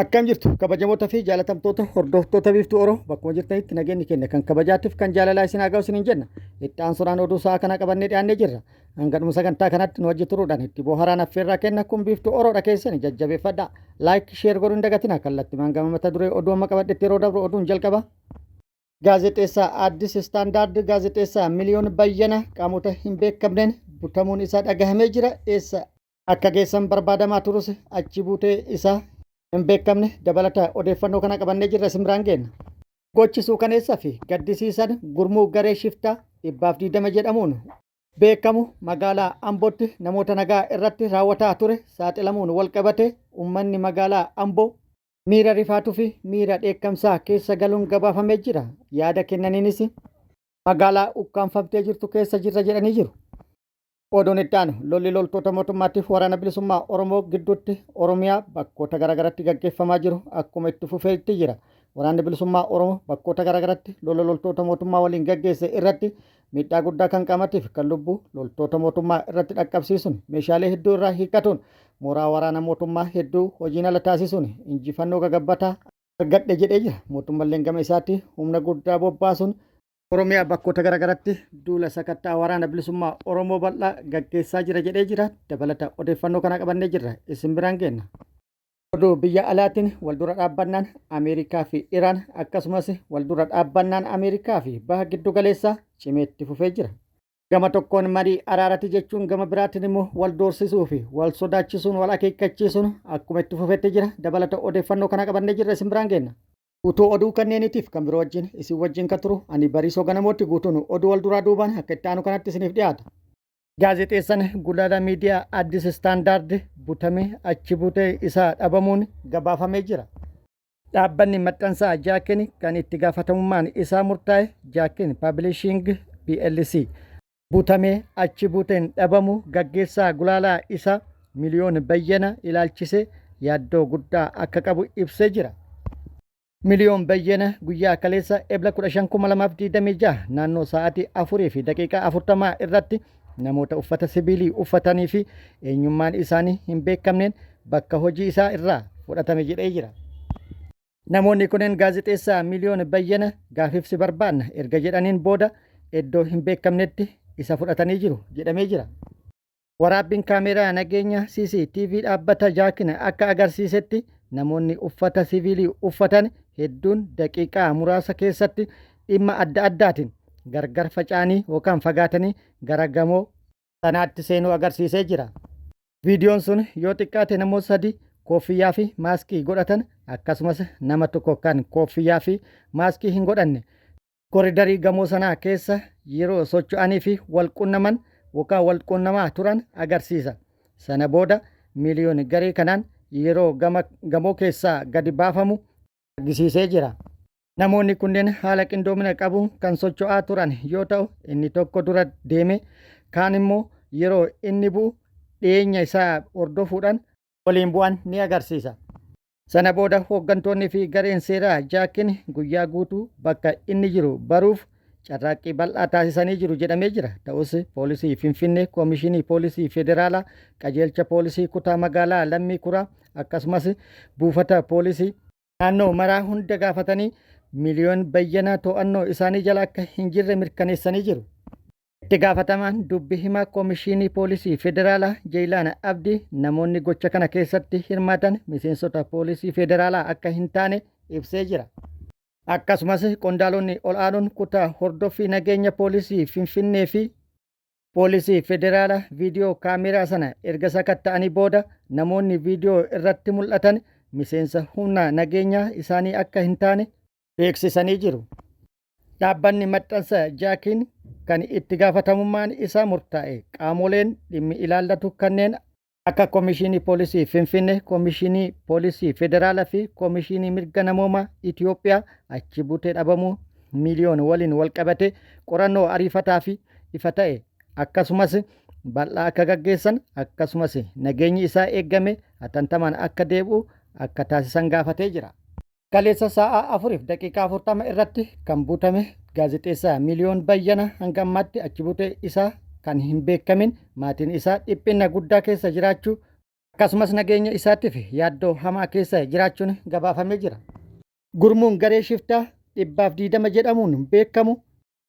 Akkam jirtu kabajamoota fi jaalatamtoota hordoftoota Biiftuu Oro bakkuma jirtanitti nageenyi keenya kan kabajaatiif kan jaalalaa isin haa ga'u isiniin jenna. Itti aansuudhaan oduu sa'a kana qabannee dhiyaannee jirra. Hanga dhuma sagantaa kanatti nu wajji turuudhaan itti booharaan affeerraa kenna kun Biiftuu Oroodha keessani jajjabeeffadha. Like share godhuu hin dagatina kallattimaan gama mata duree oduu amma qabadhetti yeroo dabru oduun jalqaba. Gaazexeessaa Addis Standard gaazexeessaa Miliyoon Bayyana qaamota hin beekamneen butamuun isaa dhagahamee jira. Eessa akka geessan barbaadamaa turus achi buutee isaa hin beekamne dabalata odeeffannoo kana qabannee jirra isin biraan geenna. Gochi suukaneessaa fi gaddisiisan gurmuu garee shiftaa 120 jedhamuun beekamu magaalaa Ambootti namoota nagaa irratti raawwataa ture saaxilamuun walqabatee uummanni magaalaa Amboo miira rifaatuu fi miira dheekkamsaa keessa galuun gabaafamee jira. Yaada kennaniinis magaalaa ukkaamfamtee jirtu keessa jirra jedhanii jiru. Oduun itti aanu lolli loltoota mootummaatiif waraana bilisummaa Oromoo gidduutti Oromiyaa bakkoota garaagaratti gaggeeffamaa jiru akkuma itti fufeetti jira. Waraanni bilisummaa Oromoo bakkoota garaagaratti lola loltoota mootummaa waliin gaggeesse irratti miidhaa guddaa kan qaamatiif kan lubbuu loltoota mootummaa irratti dhaqqabsiisuun meeshaalee hedduu irraa hiikkatuun mooraa waraana mootummaa hedduu hojiin ala taasisuun injifannoo gagabbataa argadhe jedhee jira. Mootummalleen gama isaatti humna guddaa bobbaasuun Oromiyaa bakkoota garaagaratti duula sakattaa waraana bilisummaa Oromoo bal'aa gaggeessaa jira jedhee jira. Dabalata odeeffannoo kana qabannee jirra. Isin biraan geenna. Oduu biyya alaatiin waldura dhaabbannaan Ameerikaa fi Iraan akkasumas waldura dhaabbannaan Ameerikaa fi baha giddu galeessaa cimee itti fufee jira. Gama tokkoon marii araarati jechuun gama biraatiin immoo wal doorsisuu fi wal sodaachisuun wal akeekkachiisuun akkuma itti fufetti jira. Dabalata odeeffannoo kana qabannee jirra isin biraan geenna. Guutuu oduu kanneeniitiif kan biroo wajjin isin wajjin kan turu ani Bariisoo Ganamootti guutuun oduu wal duraa duubaan akka itti aanu kanatti isiniif dhiyaata. Gaazexeessan gulaalaa miidiyaa Addis Standard butamee achi buutee isaa dhabamuun gabaafamee jira. Dhaabbanni maxxansaa Jaakin kan itti gaafatamummaan isaa murtaa'e Jaakin Publishing PLC butamee achi buuteen dhabamuu gaggeessaa gulaalaa isaa Miliyoon Bayyana ilaalchisee yaaddoo guddaa akka qabu ibsee jira. Miliyoon Bayyana guyyaa kaleessa Ebla 15,2026 naannoo sa'aatii 4:40 irratti namoota uffata sibiilii uffatanii fi eenyummaan isaanii hin beekamneen bakka hojii isaa irraa fudhatame jedhee jira. Namoonni kunneen gaazexeessaa Miliyoon Bayyana gaafiif si barbaanna erga jedhaniin booda iddoo hin beekamnetti isa fudhatanii jiru jedhamee jira. Waraabbiin kaameeraa nageenya CCTV dhaabbata Jaakin akka agarsiisetti namoonni uffata siviilii uffatan hedduun daqiiqaa muraasa keessatti dhimma adda addaatiin gargar faca'anii yookaan fagaatanii gara gamoo sanaatti seenuu agarsiisee jira. Viidiyoon sun yoo xiqqaate namoota sadi kooffiyyaa fi maaskii godhatan akkasumas nama tokko kan kooffiyyaa fi maaskii hin godhanne Koridarii gamoo sanaa keessa yeroo socho'anii fi wal qunnaman yookaan wal qunnamaa turan agarsiisa. Sana booda Miliyoon garee kanaan yeroo gama gamoo keessaa gadi baafamu argisiisee jira. Namoonni kunneen haala qindoomina qabuun kan socho'aa turan yoo ta'u, inni tokko dura deemee kaan immoo yeroo inni bu'u dhiyeenya isaa hordofuudhaan waliin bu'an ni agarsiisa. Sana booda hooggantoonni fi gareen seeraa Jaakin guyyaa guutuu bakka inni jiru baruuf carraaqqii bal'aa taasisanii jiru jedhamee jira. Ta'us poolisii Finfinnee, Koomishinii Poolisii Federaalaa, Qajeelcha Poolisii Kutaa Magaalaa Lammii Kuraa akkasumas buufata poolisii naannoo maraa hunda gaafatanii Miliyoon Bayyanaa to'annoo isaanii jala akka hin jirre mirkaneessanii jiru. Itti gaafatamaan dubbi himaa Komishiinii Poolisii Federaalaa Jeeyilaan Abdii namoonni gocha kana keessatti hirmaatan miseensota Poolisii Federaalaa akka hin taane ibsee jira. Akkasumas qondaalonni ol'aanoon kutaa hordoffii nageenya Poolisii Finfinnee fi Poolisii Federaalaa viidiyoo kaameeraa sana erga sakatta'anii booda namoonni viidiyoo irratti mul'atan miseensa humna nageenyaa isaanii akka hin taane beeksisanii jiru. Dhaabbanni maxxansa Jaakiin kan itti gaafatamummaan isaa murtaa'e qaamoleen dhimmi ilaallatu kanneen akka Komishinii Poolisii Finfinnee, Komishinii Poolisii Federaalaa fi Komishinii Mirga Namoomaa Itiyoophiyaa achi buutee dhabamuu Miliyoon waliin walqabatee qorannoo ariifataa fi ifa ta'e akkasumas bal'aa akka gaggeessan akkasumas nageenyi isaa eeggame hatantamaan akka deebi'u akka taasisan gaafatee jira. Kaleessa sa'a 4:40 irratti kan butame gaazexeessaa Miliyoon Bayyana hanga ammaatti achi buutee isaa kan hin beekamin maatiin isaa dhiphina guddaa keessa jiraachuu Akkasumas nageenya isaatiif yaaddoo hamaa keessa jiraachuun gabaafamee jira. Gurmuun garee shiftaa 120 jedhamuun beekamu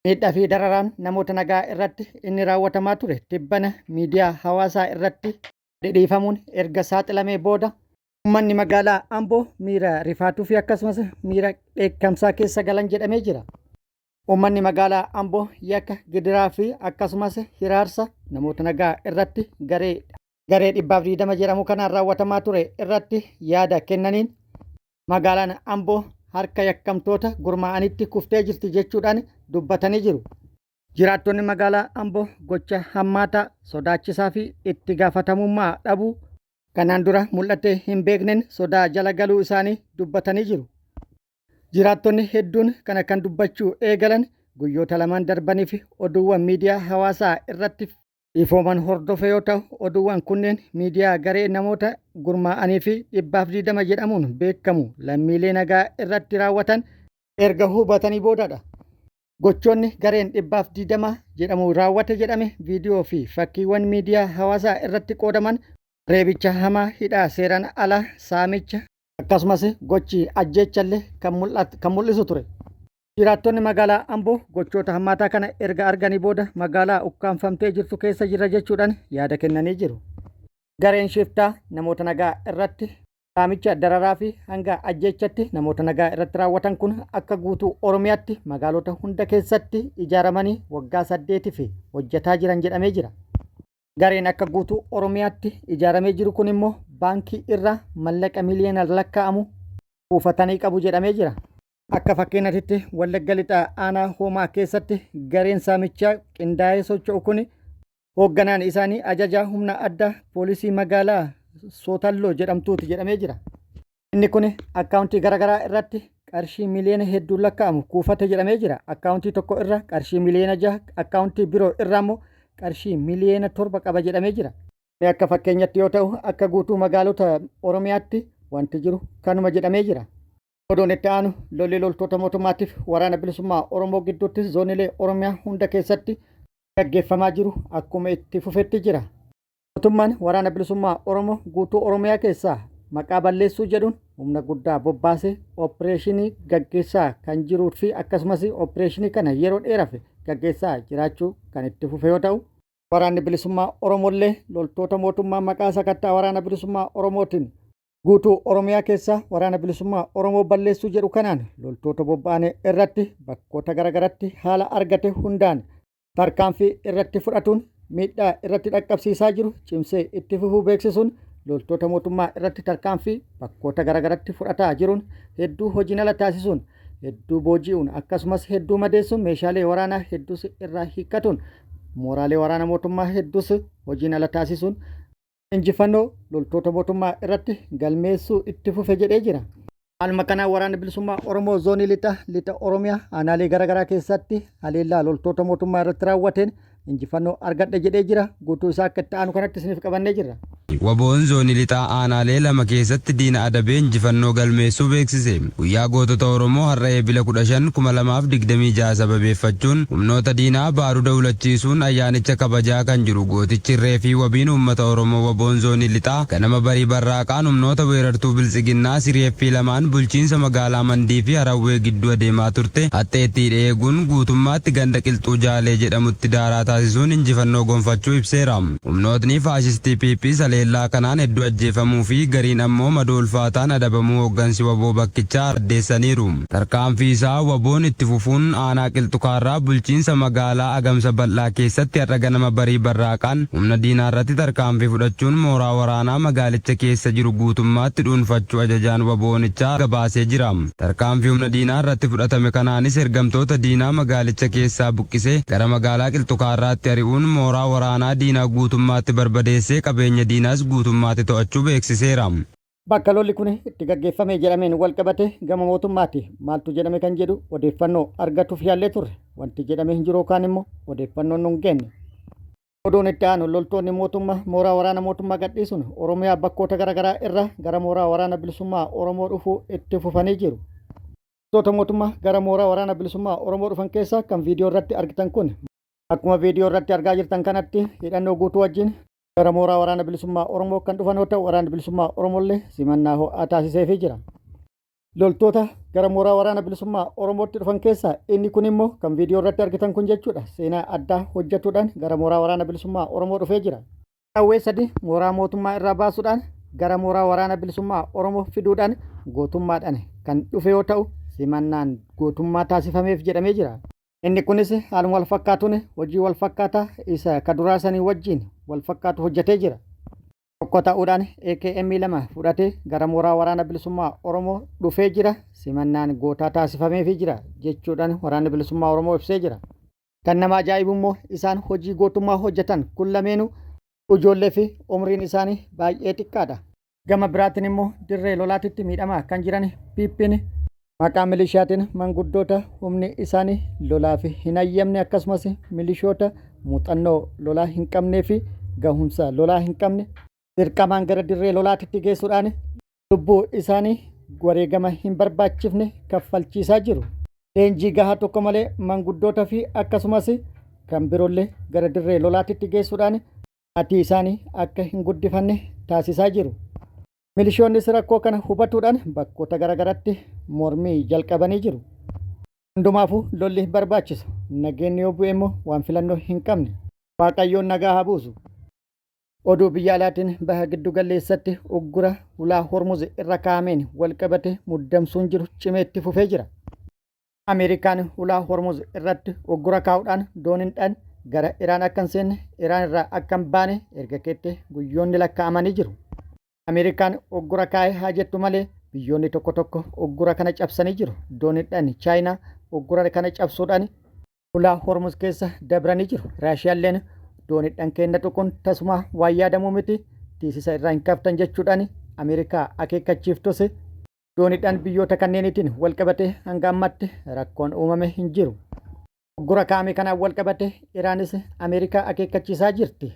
miidhaa fi dararaan namoota nagaa irratti inni raawwatamaa ture tibbana miidiyaa hawaasaa irratti dhidhiifamuun erga saaxilamee booda uummanni magaalaa Amboo miira rifaatuu fi akkasumas miira dheekkamsaa keessa galan jedhamee jira. Uummanni magaalaa Amboo yakka gidiraa fi akkasumas hiraarsa namoota nagaa irratti garee garee 120 jedhamu kanaan raawwatamaa ture irratti yaada kennaniin magaalaan Amboo harka yakkamtoota gurmaa'anitti kuftee jirti jechuudhaan dubbatanii jiru. Jiraattonni magaalaa Amboo gocha hammaataa, sodaachisaa fi itti gaafatamummaa dhabuu kanaan dura mul'atee hin beekneen sodaa jala galuu isaanii dubbatanii jiru. Jiraattonni hedduun kana kan dubbachuu eegalan guyyoota lamaan darbaniif oduuwwan miidiyaa hawaasaa irratti ifooman hordofe yoo ta'u, oduuwwan kunneen miidiyaa garee namoota gurmaa'anii fi 120 jedhamuun beekamu lammiilee nagaa irratti raawwatan erga hubatanii boodadha. Gochoonni gareen 120 jedhamu raawwate jedhame viidiyoo fi fakkiiwwan miidiyaa hawaasaa irratti qoodaman reebicha hamaa, hidhaa seeraan alaa, saamicha, akkasumas gochi ajjeechallee kan mul'isu ture. Jiraattonni magaalaa Amboo gochoota hammaataa kana erga arganii booda magaalaa ukkaamfamtee jirtu keessa jirra jechuudhaan yaada kennanii jiru. Gareen shiftaa namoota nagaa irratti saamicha, dararaa fi hanga ajjeechatti namoota nagaa irratti raawwatan kun akka guutuu Oromiyaatti magaalota hunda keessatti ijaaramanii waggaa 8f hojjetaa jiran jedhamee jira. Gareen akka guutuu Oromiyaatti ijaaramee jiru kun immoo baankii irraa mallaqa miliyoonaan lakkaa'amu kuufatanii qabu jedhamee jira. Akka fakkeenyatti Wallagga Lixaa aanaa Hoomaa keessatti gareen saamichaa qindaa'ee socho'u kun hoogganaan isaanii ajajaa humna addaa poolisii magaalaa Sootalloo jedhamtuuti jedhamee jira. Inni kun akkaawuntii garaagaraa irratti qarshii miliyoona hedduun lakkaa'amu kuufate jedhamee jira. Akkaawuntii tokko irra qarshii miliyoona 6, akkaawuntii biroo irra immoo qarshii miliyoona 7 qaba jedhamee jira. Akka fakkeenyatti yoo ta'u, akka guutuu magaalota Oromiyaatti wanti jiru kanuma jedhamee jira. Oduun itti aanu lolli loltoota mootummaatiif waraana bilisummaa Oromoo gidduutti zoonilee Oromiyaa hunda keessatti gaggeeffamaa jiru akkuma itti fufetti jira. Mootummaan waraana bilisummaa Oromoo guutuu Oromiyaa keessaa maqaa balleessuu jedhuun humna guddaa bobbaasee opereeshinii gaggeessaa kan jiruu fi akkasumas opereeshinii kana yeroo dheeraaf gaggeessaa jiraachuu kan itti fufe yoo ta'u, waraanni bilisummaa Oromollee loltoota mootummaa maqaa sakattaa waraana bilisummaa Oromootiin guutuu Oromiyaa keessaa waraana bilisummaa Oromoo balleessuu jedhu kanaan loltoota bobba'an irratti bakkoota garaagaratti haala argate hundaan tarkaanfii irratti fudhatuun miidhaa irratti dhaqqabsiisaa jiru cimsee itti fufuu beeksisuun loltoota mootummaa irratti tarkaanfii bakkoota garaagaratti fudhataa jiruun hedduu hojiin ala taasisuun, hedduu booji'uun, akkasumas hedduu madeessuun, meeshaalee waraanaa hedduus irraa hiikkatuun, mooraalee waraana mootummaa hedduus hojiin ala taasisuun injifannoo loltoota mootummaa irratti galmeessuu itti fufe jedhee jira. Haaluma kanaan waraanni bilisummaa Oromoo zoonii lixa lixa Oromiyaa aanaalee garaagaraa keessatti haleellaa loltoota mootummaa irratti raawwateen injifannoo argadhe jedhee jira. Guutuu isaa akka itti aanu kanatti isiniif qabannee jirra. Waboon Zoonii Lixaa aanaalee lama keessatti diina adabee injifannoo galmeessuu beeksise. Guyyaa Gootota Oromoo har'a Eebila 15, 2026 sababeeffachuun humnoota diinaa baaruda ulachiisuun ayyaanicha kabajaa kan jiru gootichi irree fi wabiin uummata Oromoo Waboon Zoonii Lixaa ganama barii barraaqaan humnoota weerartuu Biltsiginnaa Siriieffii lamaan bulchiinsa magaalaa Mandii fi Harawwee gidduu adeemaa turte haxxeetti hidhee eeguun guutummaatti ganda Qilxuu Jaalee jedhamutti daaraa taasisuun injifannoo gonfachuu ibseera. Humnootni faashistii PPs haleellaa kanaan hedduu ajjeefamuu fi gariin ammoo madoo ulfaataan adabamuu hooggansi wbo bakkichaa addeessaniiru. Tarkaanfii isaa WBOn itti fufuun aanaa Qilxukaarraa bulchiinsa magaalaa Agamsa Bal'aa keessatti har'a ganama barii barraaqaan humna diinaarratti tarkaanfii fudhachuun mooraa waraanaa magaalicha keessa jiru guutummaatti dhuunfachuu ajajaan wbo onichaa gabaasee jira. Tarkaanfii humna diinaa irratti fudhatame kanaanis ergamtoota diinaa magaalicha keessaa buqqisee gara magaalaa Qilxukaarraatti ari'uun mooraa waraanaa diinaa guutummaatti barbadeessee qabeenya diinaas guutummaatti to'achuu beeksiseera. Bakka lolli kun itti gaggeeffame jedhameen walqabatee gama mootummaati maaltu jedhame kan jedhu odeeffannoo argatuuf yaallee turre. Wanti jedhame hin jiru yookaan immoo odeeffannoon nu hin geenne. Oduun itti aanu loltoonni mootummaa mooraa waraana mootummaa gadhiisuun Oromiyaa bakkoota garaagaraa irraa gara mooraa waraana bilisummaa Oromoo dhufuu itti fufanii jiru. Loltoota mootummaa gara mooraa waraana bilisummaa Oromoo dhufan keessaa kan viidiyoo irratti argitan kun akkuma viidiyoo irratti argaa jirtan kanatti hidhannoo guutuu wajjin Gara mooraa Waraana Bilisummaa Oromoo kan dhufan yoo ta'u, Waraanni Bilisummaa Oromoollee simannaa ho'aa taasiseefii jira. Loltoota gara mooraa Waraana Bilisummaa Oromootti dhufan keessaa inni kun immoo kan viidiyoo irratti argitan kun jechuudha. Seenaa addaa hojjetuudhaan gara mooraa Waraana Bilisummaa Oromoo dhufee jira. Qawwee sadi mooraa mootummaa irraa baasuudhaan gara mooraa Waraana Bilisummaa Oromoo fiduudhaan gootummaadhaan kan dhufe yoo ta'u, simannaan gootummaa taasifameef jedhamee jira. Inni kunis haaluma wal fakkaatuun hojii wal fakkaataa isa ka duraa sanii wajjin wal fakkaatu hojjetee jira. Tokko ta'uudhaan AKM 2 fudhatee gara mooraa Waraana Bilisummaa Oromoo dhufee jira. Simannaan gootaa taasifameefii jira jechuudhaan Waraanni Bilisummaa Oromoo ibsee jira. Kan nama ajaa'ibu immoo isaan hojii gootummaa hojjetan kun lameenuu ijoollee fi umriin isaanii baay'ee xiqqaadha. Gama biraatiin immoo dirree lolaatitti miidhamaa kan jiran PPn maqaa milishaatiin manguddoota humni isaanii lolaaf hin hayyamne akkasumas milishoota muuxannoo lolaa hin qabnee fi gahumsa lolaa hin qabne dirqamaan gara dirree lolaatitti geessuudhaan lubbuu isaanii wareegama hin barbaachifne kaffalchiisaa jiru. Leenjii gahaa tokko malee manguddoota fi akkasumas kan biroollee gara dirree lolaatitti geessuudhaan maatii isaanii akka hin guddifanne taasisaa jiru. Milishoonnis rakkoo kana hubatuudhaan bakkoota garaagaratti mormii jalqabanii jiru. Hundumaafuu lolli hin barbaachisu. Nageenyi yoo bu'e immoo waan filannoo hin qabne. Waaqayyoon nagaa haa buusu. Oduu biyya alaatiin baha giddu galeessatti uggura hulaa Hormuz irra kaa'ameen walqabate muddamsuun jiru cimee itti fufee jira. Ameerikaan hulaa Hormuz irratti uggura kaa'uudhaan dooniidhaan gara Iraan akka hin seenne, Iraan irraa akka hin baane erga keette guyyoonni lakkaa'amanii jiru. Ameerikaan uggura kaa'e haa jettu malee biyyoonni tokko tokko uggura kana cabsanii jiru. Dooniidhaan Chaayinaa uggura kana cabsuudhaan hulaa Hormuz keessa dabranii jiru. Raashiyaalleen dooniidhaan keenna tuquun tasumaa waan yaadamuu miti, tiisisa irraa hin kaftan jechuudhaan Ameerikaa akeekkachiiftus Dooniidhaan biyyoota kanneeniitiin walqabatee hanga ammaatti rakkoon uumame hin jiru. Uggura kaa'ame kanaan walqabatee Iraanis Ameerikaa akeekkachiisaa jirti.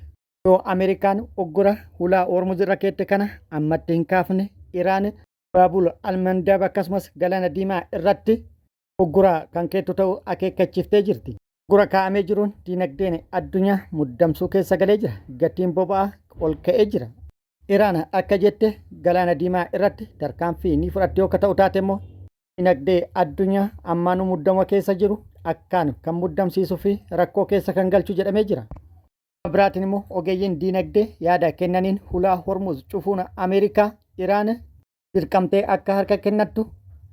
Yoo Ameerikaan uggura hulaa Hormuz irra keette kana ammatti hin kaafne Iraan Baabul Almandaab akkasumas Galaana Diimaa irratti uggura kan keettu ta'uu akeekkachiiftee jirti. Uggura kaa'amee jiruun diinagdeen addunyaa muddamsuu keessa galee jira. Gatiin boba'aa ol ka'ee jira. Iraan akka jette Galaana Diimaa irratti tarkaanfii ni fudhatti yoo ka ta'u taate immoo dinagdee addunyaa ammaanuu muddama keessa jiru akkaan kan muddamsiisuu fi rakkoo keessa kan galchu jedhamee jira. Gama biraatiin immoo ogeeyyiin diinagdee yaada kennaniin hulaa Hormuz cufuun Ameerikaa Iraan dirqamtee akka harka kennattu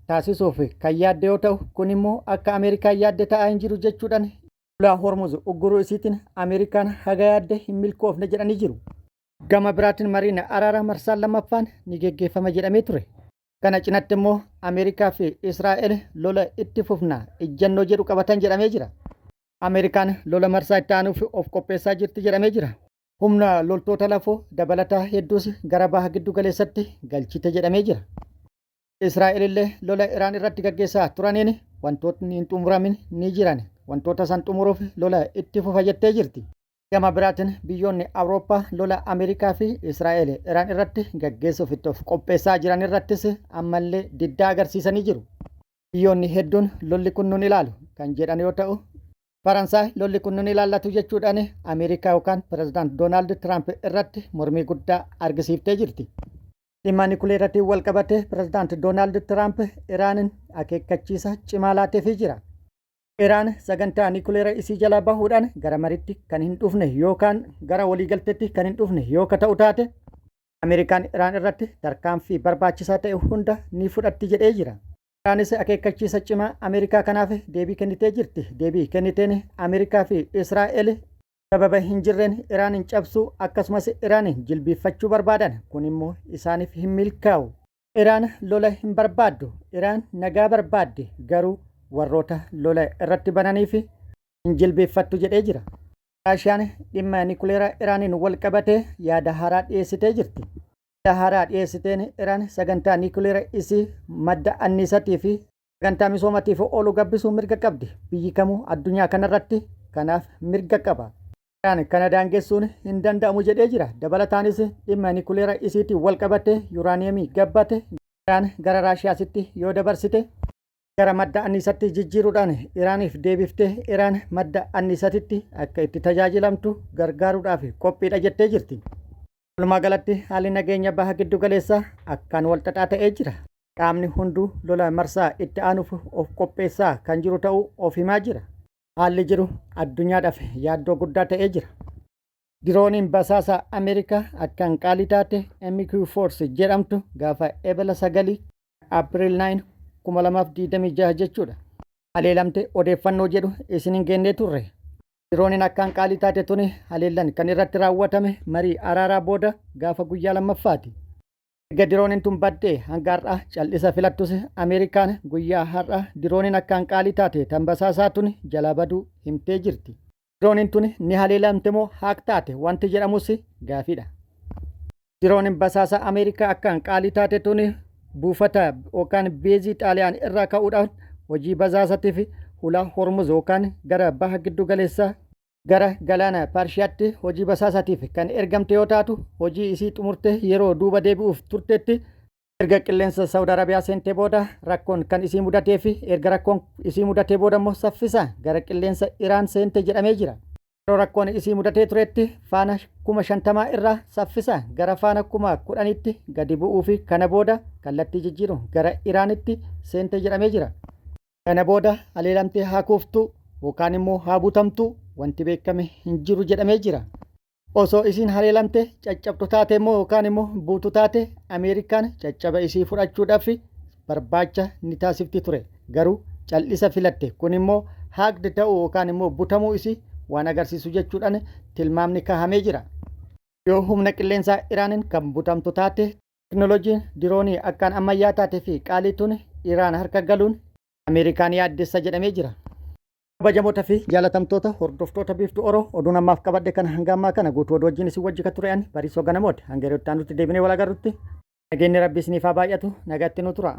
taasisuuf kan yaadde yoo ta'u kun immoo akka Ameerikaan yaadde ta'aa hin jiru jechuudhaan hulaa Hormuz ugguruu isiitiin Ameerikaan haga yaadde hin milkoofne jedhanii jiru. Gama biraatiin mariin araaraa marsaan lammaffaan ni geggeeffama jedhamee ture. Kana cinatti immoo Ameerikaa fi Israa'el lola itti fufna ijjannoo jedhu qabatan jedhamee jira. Ameerikaan lola marsaa itti aanuuf of qopheessaa jirti jedhamee jira. Humna loltoota lafoo dabalataa hedduus gara baha giddu galeessatti galchite jedhamee jira. Israa'el illee lola Iraan irratti gaggeessaa turaniin wantootni hin xumuramin ni jiran. Wantoota san xumuruuf lola itti fufa jettee jirti. Gama biraatiin biyyoonni Awurooppaa lola Ameerikaa fi Israa'el Iraan irratti gaggeessuuf itti of qopheessaa jiran irrattis ammallee diddaa agarsiisanii jiru. Biyyoonni hedduun lolli kun nun ilaalu kan jedhan yoo ta'u, Faransaay lolli kun nun ilaallatu jechuudhaan Ameerikaa yookaan Pirezidaant Doonaald Tiraamp irratti mormii guddaa argisiiftee jirti. Dhimma nikuleeratiin wal qabatee Pirezidaant Doonaald Tiraamp Iraanin akeekkachiisa cimaa laateefii jira. Iraan sagantaa nikuleera isii jalaa bahuudhaan gara maritti kan hin dhufne yookaan gara waliigalteetti kan hin dhufne yoo ka ta'u taate Ameerikaan Iraan irratti tarkaanfii barbaachisaa ta'e hunda ni fudhatti jedhee jira. Iraanis akeekkachiisa cimaa Ameerikaa kanaaf deebii kennitee jirti. Deebii kenniteen Ameerikaa fi Israa'el sababa hin jirreen Iraanin cabsuu akkasumas Iraanin jilbiiffachuu barbaadan. Kun immoo isaaniif hin milkaa'u. Iraan lola hin barbaaddu. Iraan nagaa barbaaddi. Garuu warroota lola irratti bananiif hin jilbeeffattu jedhee jira. Raashiyaan dhimma nikuleera Iraaniin wal qabatee yaada haaraa dhiyeessitee jirti. Yaada haaraa dhiyeessiteen Iraan sagantaa nikuleera isii madda anniisatii fi sagantaa misoomatiif oolu gabbisuu mirga qabdi. Biyyi kamuu addunyaa kanarratti kanaaf mirga qaba. Iraan kana daangessuun hin danda'amu jedhee jira. Dabalataanis dhimma nikuleera isiitiin wal qabatee yuraaniyeemii gabbate Iraan gara Raashiyaasitti yoo dabarsite gara madda anniisatti jijjiiruudhaan Iraaniif deebiftee Iraan madda anniisatitti akka itti tajaajilamtu gargaaruudhaaf qophiidha jettee jirti. Walumaa galatti haalli nageenya baha giddu galeessaa akkaan walxaxaa ta'ee jira. Qaamni hunduu lola marsaa itti aanuuf of qopheessaa kan jiru ta'uu of himaa jira. Haalli jiru addunyaadhaaf yaaddoo guddaa ta'ee jira. Dirooniin basaasa Ameerikaa akkaan qaalii taate MQ Force jedhamtu gaafa Ebla 9, April 9, 2026 jechuudha, haleelamte odeeffannoo jedhu isin hin geennee turre. Dirooniin akkaan qaalii taate tuni haleellan kan irratti raawwatame marii araaraa booda gaafa guyyaa lammaffaati. Erga dirooniin tun baddee hanga har'aa cal'isa filattus Ameerikaan guyyaa har'aa dirooniin akkaan qaalii taate tan basaasaa tuni jalaa baduu himtee jirti. Dirooniin tuni ni haleelamte moo hack taate wanti jedhamus gaafiidha. Dirooniin basaasa Ameerikaa akkaan qaalii taate tuni buufata yookaan beezii Xaaliyaan irraa ka'uudhaan hojii basaasatiif hulaa Hormuz yookaan gara baha giddu galeessaa gara galaana Paarshiyaatti hojii basaasatiif kan ergamte yoo taatu, hojii isii xumurtee yeroo duuba deebi'uuf turtetti erga qilleensa Saawud Arabiyaa seentee booda rakkoon kan isii mudatee fi erga rakkoon isii mudatee booda immoo saffisaan gara qilleensa Iraan seente jedhamee jira. Yeroo rakkoon isii mudatee turetti faana 50,000 irraa saffisaan gara faana 10,000tti gadi bu'uu fi kana booda kallattii jijjiiruun gara Iraanitti seente jedhamee jira. Kana booda haleelamtee haa kuuftu yookaan immoo haa butamtu wanti beekame hin jiru jedhamee jira. Osoo isiin haleelamte caccabtu taate immoo yookaan immoo buutu taate, Ameerikaan caccaba isii fudhachuudhaaf barbaacha ni taasifti ture. Garuu cal'isa filatte. Kun immoo hacked ta'uu yookaan immoo butamuu isii waan agarsiisu jechuudhaan tilmaamni kahamee jira. Yoo humna qilleensaa Iraaniin kan butamtu taate, teknooloojiin diroonii akkaan ammayyaa taate fi qaalii tun Iraan harka galuun Ameerikaan yaaddessa jedhamee jira. Kabajamoota fi jaalatamtoota hordoftoota Biiftuu Oro, oduun ammaaf qabadhe kana hanga ammaa kana guutuu oduu wajjin isin wajji kan ture ani Bariisoo Ganamooti. Hanga yeroo itti aanutti deebinee wal agarrutti nageenyi Rabbi isiniif haa baay'atu, nagatti nu tura.